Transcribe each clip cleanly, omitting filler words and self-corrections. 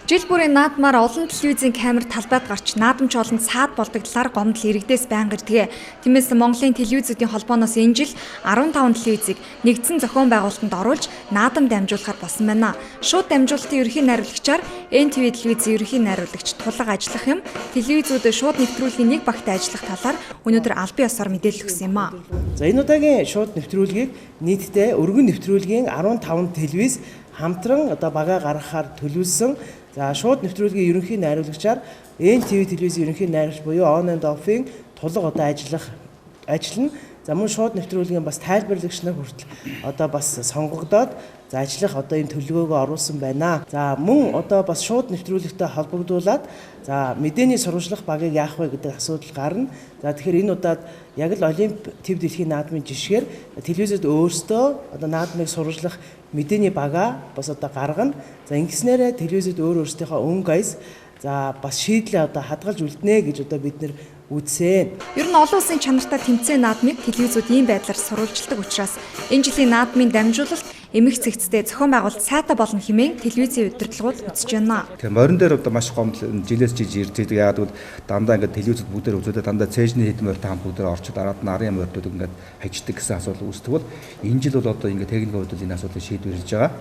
Жил бүрийн наадмаар олон телевизийн камер талбайд гарч наадамч олонд саад болдог талаар гомдол иргэдээс байнга ирдэг. Тиймээс Монголын телевизүүдийн холбооноос энэ жил 15 телевизийг нэгдсэн зохион байгуулалтанд оруулж наадам дамжуулахар болсон байна. Шууд дамжуулалтын ерөнхий найруулагчаар NTV телевизийн ерөнхий найруулагч Тулга ажиллах юм. Телевизүүд шууд нэвтрүүлгийн нэг багтаа ажиллах талаар өнөөдөр албан ёсоор мэдээлэл өгсөн юм а. За, энэ удаагийн шууд нэвтрүүлгийг нийтдээ өргөн нэвтрүүлгийн 15 телевиз хамтран одоо багаа гаргахаар төлөвлөсөн. За, шууд нэвтрүүлгийн ерөнхий найруулагчаар NTV телевизийн ерөнхий найруулагч буюу On and Off-ын Тулга одоо ажиллана. За, мөн шууд нэвтрүүлгийн бас тайлбарлагч нар хүртэл одоо бас сонгогдоод, за, ажиллах одоо энэ төлөвлөгөөгөө оруулсан байна. За, мөн одоо бас шууд нэвтрүүлэгтэй холбогдуулаад, за, мэдээний сурвалжлах багийг яах вэ гэдэг асуудал гарна. За, тэгэхээр энэ удаад яг л Олимп төв дэлхийн наадмын жишгээр телевизэд өөрсдөө одоо наадмыг сурвалжлах мэдээний багаа бас одоо гаргана. За, ингэснээрээ телевизэд өөрсдийнхөө өнгө аяс, за, бас шийдлээ одоо хадгалж үлднэ гэж одоо бид нар үзсэн. Ер нь олон улсын чанартай тэмцээн наадмыг телевизүүд ийм байдлаар сурвалжилдаг учраас энэ жилийн наадмын дамжуулалт эмх цэгцтэй, зохион байгуулалт сайтай болно хэмээн телевизийн удирдлагууд үзэж байна. Тэгэхээр морин дээр одоо маш гомдол жилээс жил ирж байдаг. Яагаад гэвэл дандаа ингээд телевизүүд бүгдээр үзүүлээ, дандаа цээжний хэдэн морьтой хамт бүгдээр орчод, дараад нь арын морьтууд ингээд хажигдаг гэсэн асуудал үүсдэг бол энэ жил бол одоо ингээд техникийн хувьд энэ асуудлыг шийдвэрлэж байгаа.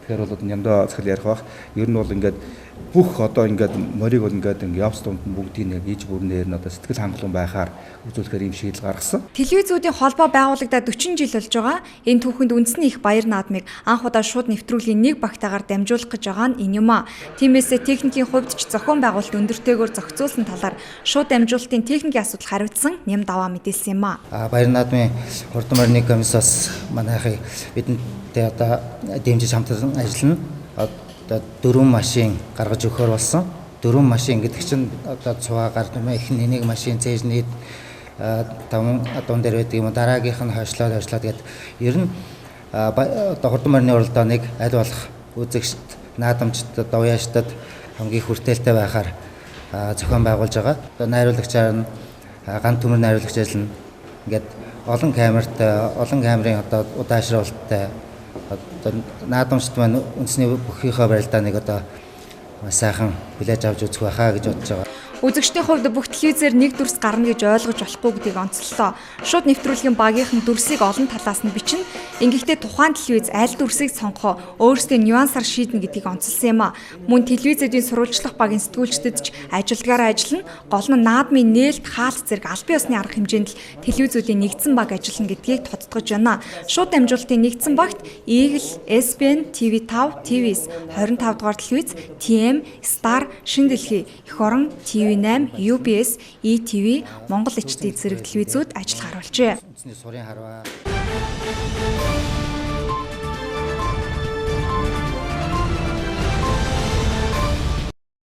Тэгэхээр бол одоо нямдаа захирал ярих бах. Ер нь бол ингээд бүх одоо ингээд морийг бол ингээд явц дунд нь бүгдийг нэг иж бүрнээр нь одоо сэтгэл хангалуун байхаар үзүүлэхээр ийм шийдэл гаргасан. Телевизүүдийн холбоо байгуулагдаад 40 жил болж байгаа. Энэ түүхэнд үндэсний их баяр наадмыг анх удаа шууд нэвтрүүлгийн нэг багтаагаар дамжуулах гэж байгаа нь энэ юм а. Тиймээс техникийн хувьд ч зохион байгуулалт өндөртэйгээр зохицуулсан талаар шууд дамжуулалтын техникийн асуудал хариуцсан Ням даваа мэдээлсэн юм а. Баяр наадмын хурдан морины комиссаас манайхыг бидэнтэй одоо дэмжиж хамтран ажиллана. Одоо дөрвөн машин гаргаж өгөхөр болсон. Дөрвөн машин гэдэг чинь одоо цуваа гар их нэг машин цээжний таван дуун дээр байдаг юм, дараагийнх нь хойшлоод гээд ер нь одоо хурдан морины уралдааныг аль болох үзэгчд, наадамчид, дууяачдад хамгийн хүртээлтэй байхаар зохион байгуулж байгаа. Одоо найруулагчаар нь ган төмөр найруулагч ажиллана. Ингээд олон камертай, олон камерын одоо удаашруулалттай одоо наадамчд маань үндэсний бүхийнхээ барилдааныг одоо сайхан хүлээж авч үзэх байхаа гэж бодож байгаа. Үзэгчдийн хувьд бүх телевизээр нэг дүрс гарна гэж ойлгож болохгүй гэдгийг онцоллоо. Шууд нэвтрүүлгийн багийнхан дүрсийг олон талаас нь бичнэ. Ингэхдээ тухайн телевиз аль дүрсийг сонгохоо өөрсдийн нюансаар шийднэ гэдгийг онцолсон юм а. Мөн телевизүүдийн сурвалжлах багийн сэтгүүлчдэд ч ажилдгаараа ажиллана. Гол нь наадмын нээлт, хаалт зэрэг албан ёсны арга хэмжээнд л телевизүүдийн нэгдсэн баг ажиллана гэдгийг тодтогч байна. Шууд дамжуулалтын нэгдсэн багт Eagle, SBN, TV5, TVS, 25 дугаар телевиз, TM, Star, Шинэ дэлхий, Эх орон, TV8, UBS, ETV, Монгол HD зэрэг телевизүүд ажил харуулжээ. Үндэсний сурын харваа.